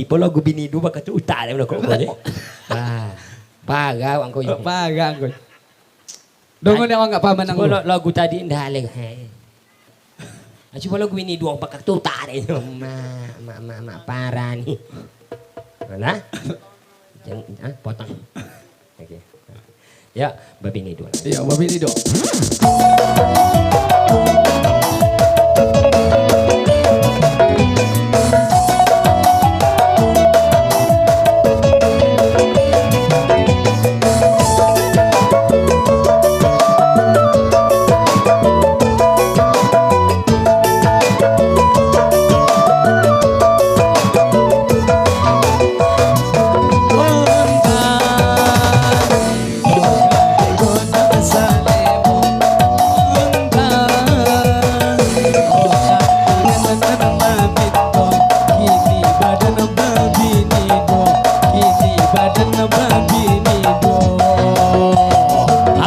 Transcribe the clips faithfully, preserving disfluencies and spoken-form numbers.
Cubo lagu bini duo bakatu utak dek mano kok ko ni. Wah, parah wak ko yo. Parah ko. Dongo dek awak nggak paham nang Cubo tu. Lo-, lagu tadi ndak leh. He. Ah, cubo lagu bini duo bakatu utak dek. Mak, mak, mak, mak, parah ni. Mana? Jan-, ah, potong. Oke. Ya, babini duo. Ya, babini duo.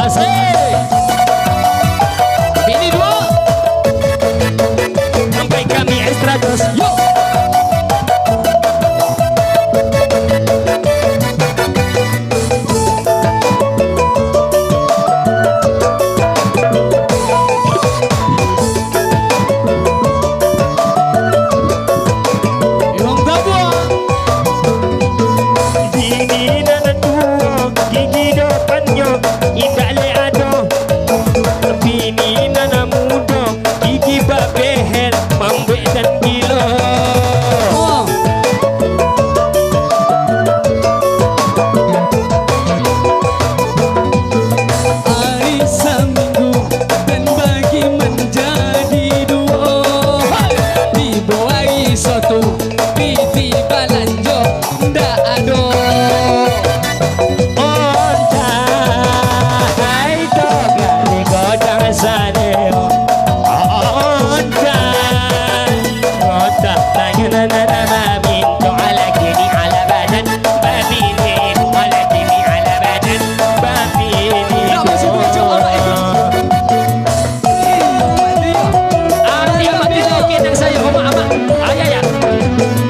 Asik. Bini duo. Sampai kami extra dos. Yo. Bini nan tuo, gigi dopannyo indak lai ado. Bini nan mudo, gigi babehel, mambuek dan gilo. Ari Saminggu den bagi manjadi duo. Tibo ari Sabtu, piti balanjo ndak ado. Ontai to gari godang saleo. Ontai. Ontai. Tangan anak maminto ala kini ala badan. Babini ala kini ala badan. Babini. Nak masuk ke jawab itu. Ah, dia mati dah. Okey, nang saya. Omak, amak. Ayah, ya.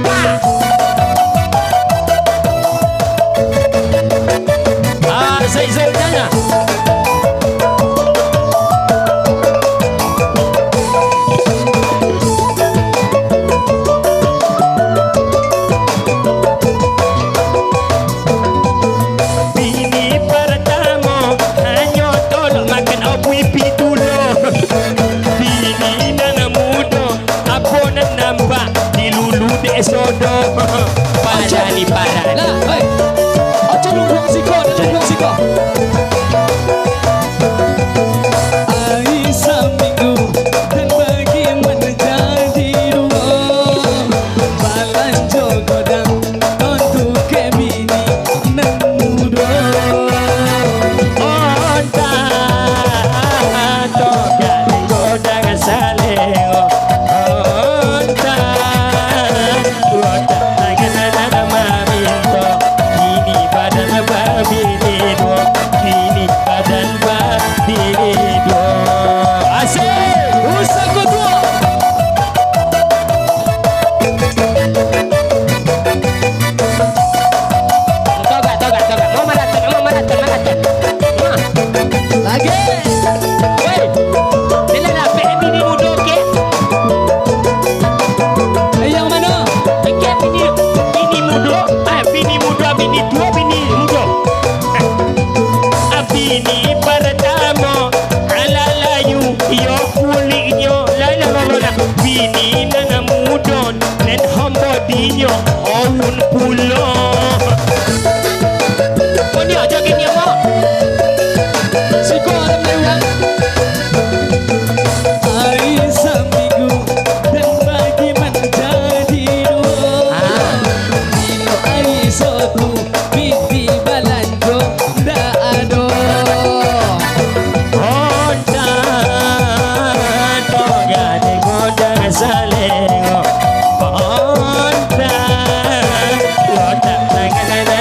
Ah. Ah, Zaizal Jana. Bini partamo hanyo tolok makan opui pitulo. Bini nan mudo, apo nan nampak dilulu dek sodo. Parah ni, parah ni. Lah, hei. Ojo lumpuang siko, ojo lumpuang siko. Ari Saminggu den bagi manjadi duo. Balanjo godang, tontu ke bini nan mudo. Onta, onta, onta, onta, onta, onta, onta, onta, maminto. Kini badan babini duo, kini badan babini duo. Asik! Usaha kedua. Togak, togak, togak. Mau maraton, mau maraton, maraton. Nah. Lagi. Woi, dengar lah, P M bini mudo, oke? Eh, yang mana? Oke, bini, bini mudo, eh, bini mudo, bini tuo, bini mudo. Eh, bini partamo, ala layu, iyo kuliknyo, lai, lai, lai, lai. Bini nan mudo, nan hambodinyo, oun pulo. Kau ni aja gini, apa? Siko ada mewah. Ari Saminggu, den bagi manjadi duo. Ah. Ari Sabtu, piti balanjo ndak ado. Onta, togak di godang saleo. Onta, onta, tangan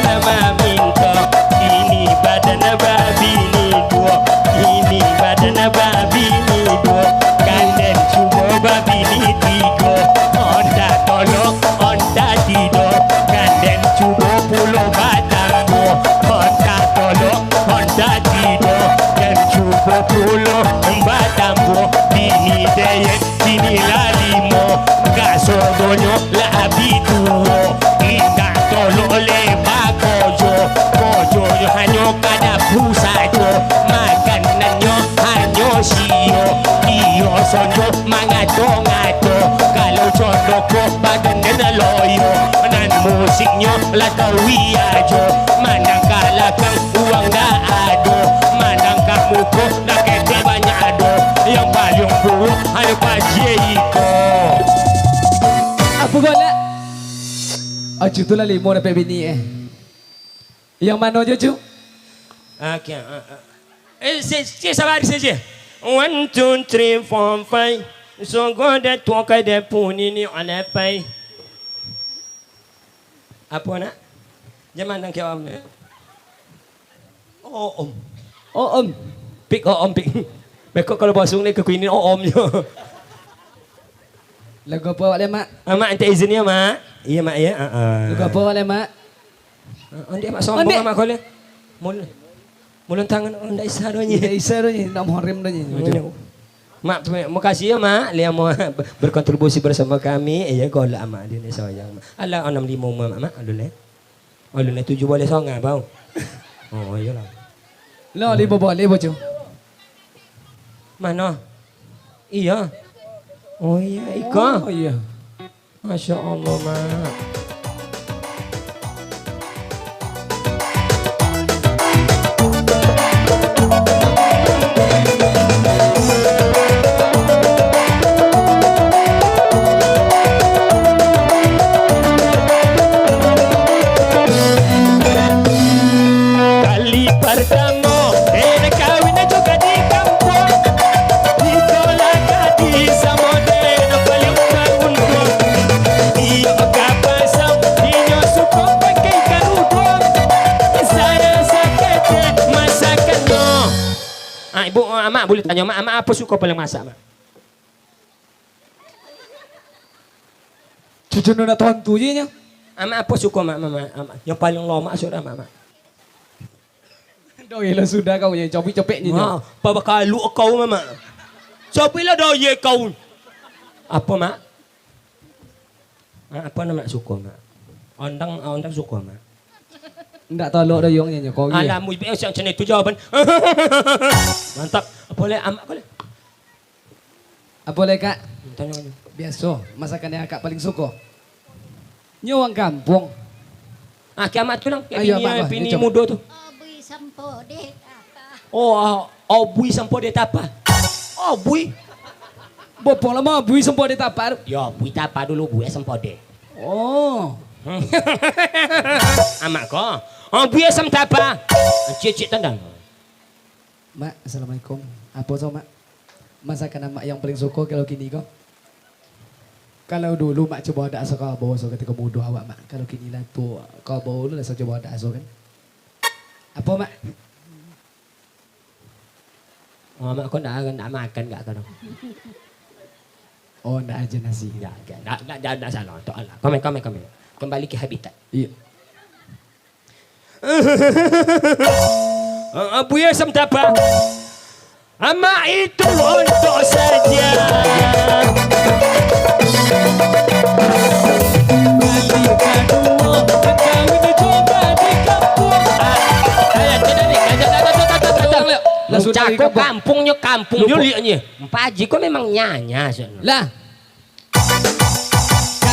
Pulo batambuah, bini dayek kini lah limo, kasadonyo lah bi tuo, indak tolok leba kojo, kojonyo hanyo ka dapu sajo, makanannyo hanyo sio, iyo sonjo mangato-ngato, kalau condoh ko bagenden loyo, nan musiknyo lah tawi ajo, mandang ka lakang uang dak ado, mandang ka muko dak ketek banyak ado, yang paling buruak hanyo Paji iko. Apo balak? Acu tu lah limo dapek bini eh. Yang mano jo, Cu? Oke, ah, ah. Eh, si, si, sabar, si, si. One, two, three, four, five. So go that walk at the puni ni on a pay. Apo nak? Jangan nang kau om. Oh, om. Oh, om. Pik, oh, om, pik. Beko kalau bosong ni ke kuini, oh, om jo. Lagu apo awak le, Mak? Ah, Mak, minta izin ya, Mak. Iya, Mak, ya. Ah, ah. Lagu apo awak le, Mak? Ah, ondeh, Mak, sombong Ondeh. Mak, kau le. Mul-, mulan tangan, oh, ndak isa doh, nyi. Ndak isa doh, nyi. Ndak muharim doh, nyi. Iya. Mak, terima kasih ya, Mak. Lian mau berkontribusi bersama kami. Iya, golak, Mak. Dia ni sayang, Mak. Alah, enam lima, Mak, Mak. Aduh, le. Aduh, le, tujuh boleh songa, bau. Oh, iyalah. Lo, lima boleh, bocah. Mano? Iya. Oh, iya, iko. Oh, iya. Masya Allah, Mak. Kali partamo, den kawin jo gadih kampuang. Iko lah gadih samo den paliang bauntuang. Iyo ka pasang, inyo suko pakai karuduang. Sayo saketek masakannyo. Ah, ibu, ah, amak buliah tanyo, Mak, amak apo suko paliang masak, Mak? Cucu ndak tontu je nyo. Amak apo suko, Mak, Mak, Mak, Mak? Yang paling lomak sudah, Mak, Mak. Doh, lah sudah kau nyo, copik-copik nyo. Ha, pa bakaluk kau, Mak, Mak. Copiklah doh, ye kau. Apo, Mak? Ah, apo nan Mak suko, Mak? Ondang, ah, ondang suko, Mak. Ndak tolok doyong nyo, kau ye. Alah, mu ibe siang cene tu jawaban. Mantap. Apo le, amak ko le? Apo le, Kak? Tanyo, tanyo. Biaso, masakan yang Akak paling suko. Nyo urang kampuang. Ah, kiamat tu, Nang. Ayo, bini, Abang, bini Abang, mudo tu. Oh, bui sampo deh, apa? Oh, ah, oh, bui sampo deh tapa. Oh, bui. Bopo lamo bui sampo deh tapa tu? Yo, bui tapa dulu, bui sampo deh. Oh. Amak ko. Oh, bui asam tapa. Cicik tandang. Mak, assalamualaikum. Apo so, Mak? Masakan Amak yang paling suko kalau kini ko? Kalau dulu, Mak, cubo dak aso kabau so katiko mudo awak, Mak. Kalau kini lah tu, kabau lu lah so cubo dak aso kan? Apo, Mak? Oh, Mak, kau ndak, ndak makan gak kau? Oh, ndak aja nasi. Ndak, ndak, ndak, ndak, ndak salah. Untuk Allah. Komen, komen, komen. Kembali ke habitat. Iya. Ah, Buya Samtapa. Amak itu untuk saja. Kali kedua, kawin coba di kampung. Ah, eh, tidak, tidak, tidak, tidak, tidak, tidak, tidak. Lah sudah di kampung. Kampungnyo, kampungnyo. Lupa. Liaknyo. Pak Haji, kau memang nyanya, Sun. Lah.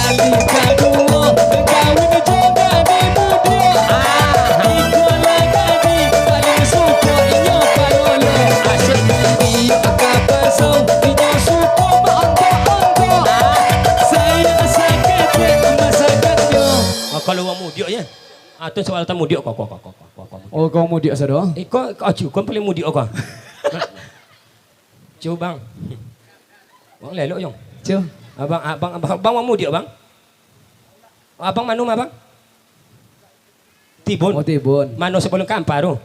Kali kaduo, kawin jo gadih mudo. Ah. Iko lah gadih paling suko inyo palolo. Asyik. Iyo ka pasang, inyo suko maontok-ontok. Ah. Sayang saketek masakannyo. Oh, kalau urang mudiak, yo. Ah, tu soal tamu mudiak, ko, ko, ko. Oh, kau mudiak sado? Iko, kau paling mudiak, ko. Cu, Bang. Bang lelok, Yong. Cu. Abang, abang, abang, abang, abang mudiak, Bang? Abang mano, Abang? Tibun. Oh, Tibun. Mano sabalun kampa tu? Oh,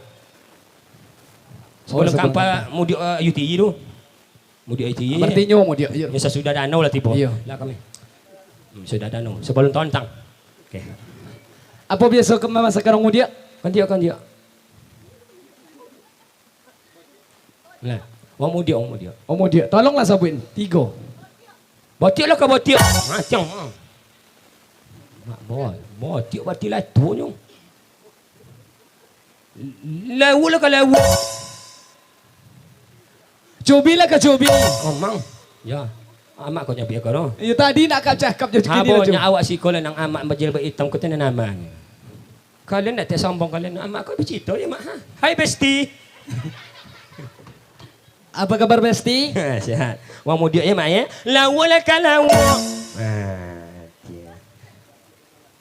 sabalun kampa. Sabalun kampa mudiak, eh, U T I tu. Mudiak U T I. Berarti nyo mudiak, iyo. Yo, sasudah danau lah tibo. Iyo. Lah kami. Hmm, sudah danau. Sabalun tontang. Oke. Apo biaso ka mamasakan urang mudiak? Kandiak, kandiak. Lah, wang mudiak, wang mudiak. Oh, mudiak. Tolonglah sabuik tigo. Botiak lah ka botiak. Macam, ah. Mak boy, botiak bati lah tuonyo. Lawuk lah ka lawuk. Cubi lah ka cubi. Omang. Ya. Amak kau nyampi kau no. Iyo, tadi nak ka cakap jo kini Abo lah, Cuk. Nyo awak siko lah nang amak bajilbab itam ko tu nan amanyo. Kalian nak tak sombong kalian. Amak kau bacito ya, Mak, ha? Hai, bestie. Apa kabar, bestie? Sehat. Wang mudiak ya, Mak, ya? Lawuk lah ka lawuk. Ah, dia.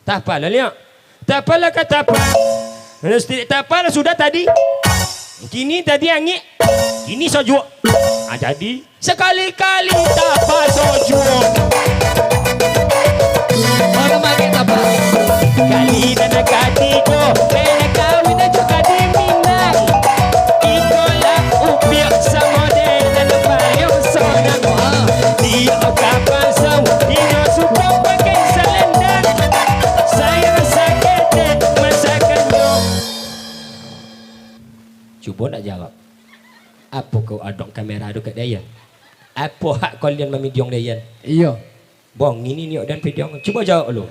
Tapa lah liak. Tapa lah ka tapa. Lalu setiap tapa lah sudah tadi. Kini tadi angik. Kini sojuak. Ah, jadi. Sakali-kali tapa sojuak. Orang makai tapa. Kali nan katigo, bena kawin ajo ka di Minang. Iko lah upiak samo den nan paliang sonang. Di Oka Pasau, inyo suko pakai salendang. Sayang saketek masakannyo. Cubo nak jawab. Apo kau adok kamera tu ka Dayan? Apo hak kalian mamidiong Dayan? Iyo. Bongin iniok dan pidiong. Cubo jawab lu.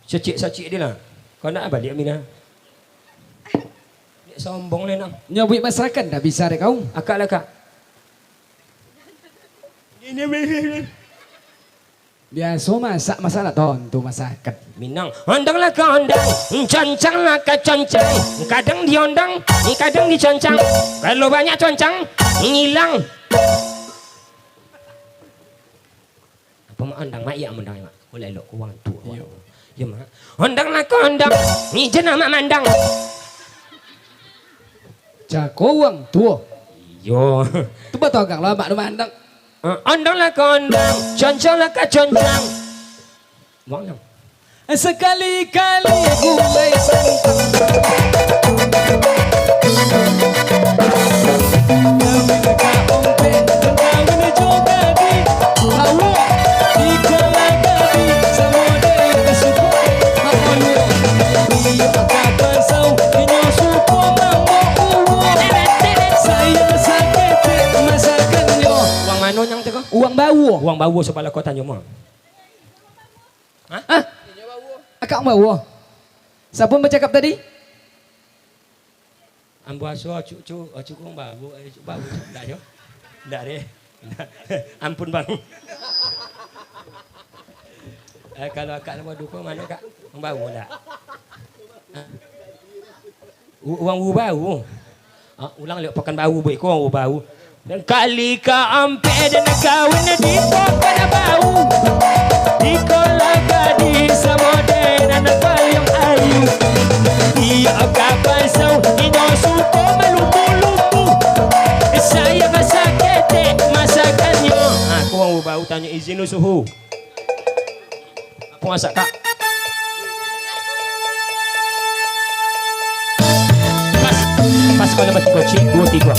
Sacik-sacik dia lah. Kau nak baliak Mina? Dia sombong lah, nang. Nyabuik masakan dah bisa dek kau. Akak lah, Kak. Biaso masak, masak lah tontu masakan. Minang. Ondang lah ka ondang, concang lah ka concang. Kadang diondang, kadang diconcang. Kalau banyak concang, ngilang. Apa mak ondang, Mak? Iya, ondang, Mak. Oleh elok ko wang tuo. Iyo. Yo, Mak. Ondang lah ka ondang, ngijan amak mandang. Cako wang tuo. Iyo. Tu batogak lah amak tu mandang. Eh, ondang lah ka ondang, concang lah ka concang. Wang yang. Sakali-kali gulai santan. Kawin ka ompek, kawin jo gadih. Awak iko lah gadih, samo dek ka suko. Awak iyo ka pasau, inyo suko mambok uwok. Sayang saketek masakannyo. Wang mano nyang tu ko? Wang bawuah. Wang bawuah sabalah ko tanyo mah. Hah? Hah? Akak wang bawuah. Siapa yang bacakap tadi? Ambo aso, Cuk, Cuk, Cuk, Cuk, Bang, Bang, eh, Cuk, Bang, Cuk, ndak, yo? Ndak, deh. Ampun, Bang. Eh, kalau akak nama duko, mana, Kak? Bang Bau, ndak? U-, Uang Wu Bau. Ah, ulang liak, Pakan Bau, buik ko Uang Wu Bau. Kali ka ampek den kawin di Pakan Bau. Iko lah gadih samo den nan paliang ayu. Iyo ka pasau, inyo suko malumbu-lumbu. Sayang saketek masakannyo. Ha, ko Uang Wu Bau tanyo izin lu suhu. Apo masak, Kak? Pas, pas kalau batu kocik, duo tigo.